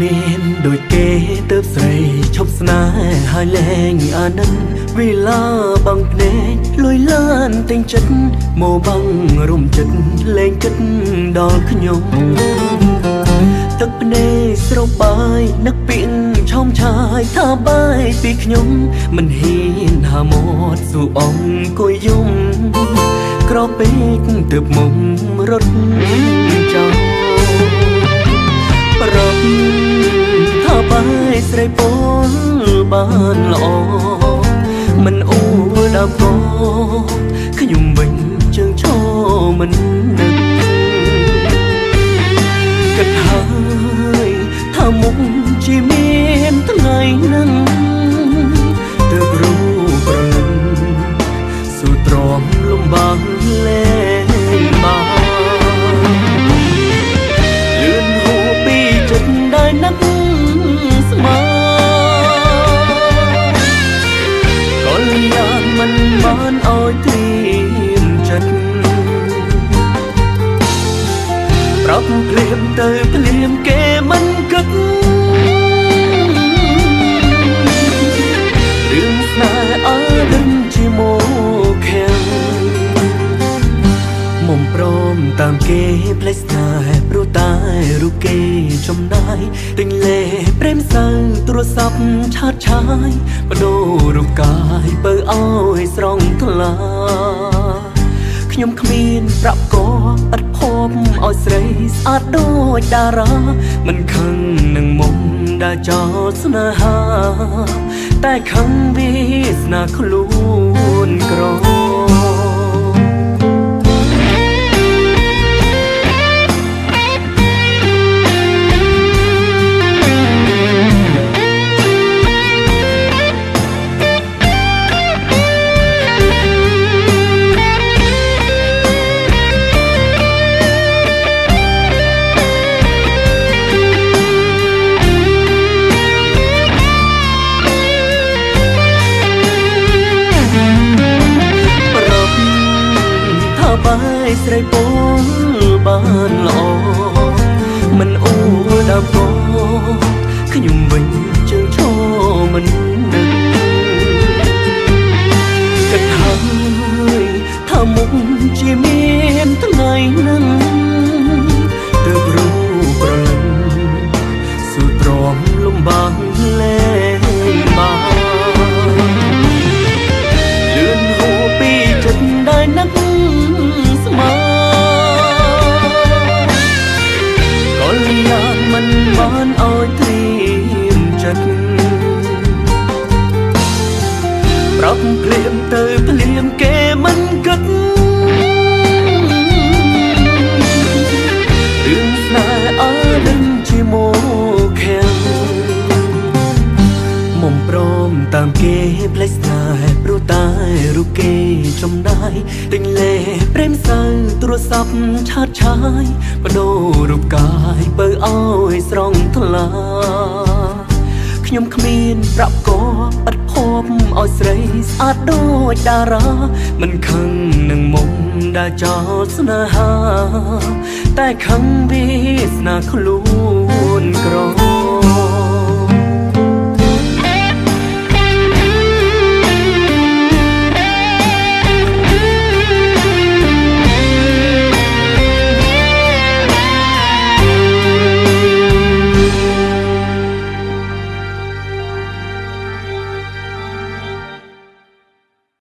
មានដូចគេទៅស្រីឈប់ស្នេហ៍ហើយលែងអាណិតវេលាបាំងភ្នែកលុយឡានទិញចិត្តមកបាំងរុំចិត្តលែងគិតដល់ខ្ញុំទឹកភ្នែកស្របាយនឹកពីងឆោមឆាយថាបាយពីខ្ញុំមិនហ៊ានហាមាត់ស៊ូអង្គុយយំក្រពេកទើបមុំរត់ចោលប្រាប់ថាបាយស្រីពលបានល្អមិនអួដើមកខ្ញុំវិញជើងឈរមិននឹកគិតហើយថាមុខជាមានថ្ងៃនឹងទើបรู้ប្រលឹងស៊ូទ្រាំលំបាកលែងបានលឿនហួពីចិត្តដែលនឹកស្មានកល្យានមិនបានឲ្យត្រៀមចិត្តប្រាប់ភ្លាមទៅភ្លាមគេមិនគិតរឿងស្នេហ៍អើដឹងជាមកខាំងមុំព្រមតាមគេផ្លេចស្នេហ៍ព្រោះតែរូបគេចំណាយទិញលេព្រេមសៅទូរស័ព្ទឆាតឆាយបដូររូបកាយបើឲ្យស្រង់ថ្លាខ្ញុំគ្មានប្រាប់កឥតភ័ព្វឲ្យស្រីស្អាតដូចតារាមិនខឹងនឹងមុំដែលចោលស្នេហាតែខឹងវាសនាខ្លួនក្រ ប្រាប់ថាបាយស្រីពលបានល្អមិនអួដើមកខ្ញុំវិញជើងឈរមិននឹកគិតហើយថាមុខជាមានថ្ងៃនឹងទើបรู้ប្រលឹងស៊ូទ្រាំលំបាកលែងបាន លឿនហួពីចិត្តដែលនឹកស្មានកល្យានមិនបានឲ្យត្រៀមចិត្តប្រាប់ភ្លាមទៅភ្លាមគេមិនគិតរឿងស្នេហ៍អើដឹងជាមកខាំង មុំព្រមតាមគេផ្លេចស្នេហ៍ព្រោះតែរូបគេចំណាយទិញលេព្រេមសៅទូរស័ព្ទឆាតឆាយបដូររូបកាយបើឲ្យស្រង់ថ្លាខ្ញុំគ្មានប្រាប់កឥតភ័ព្វឲ្យស្រីស្អាតដូចតារាមិនខឹងនឹងមុំដែលចោលស្នេហាតែខឹងវាសនាខ្លួនក្រ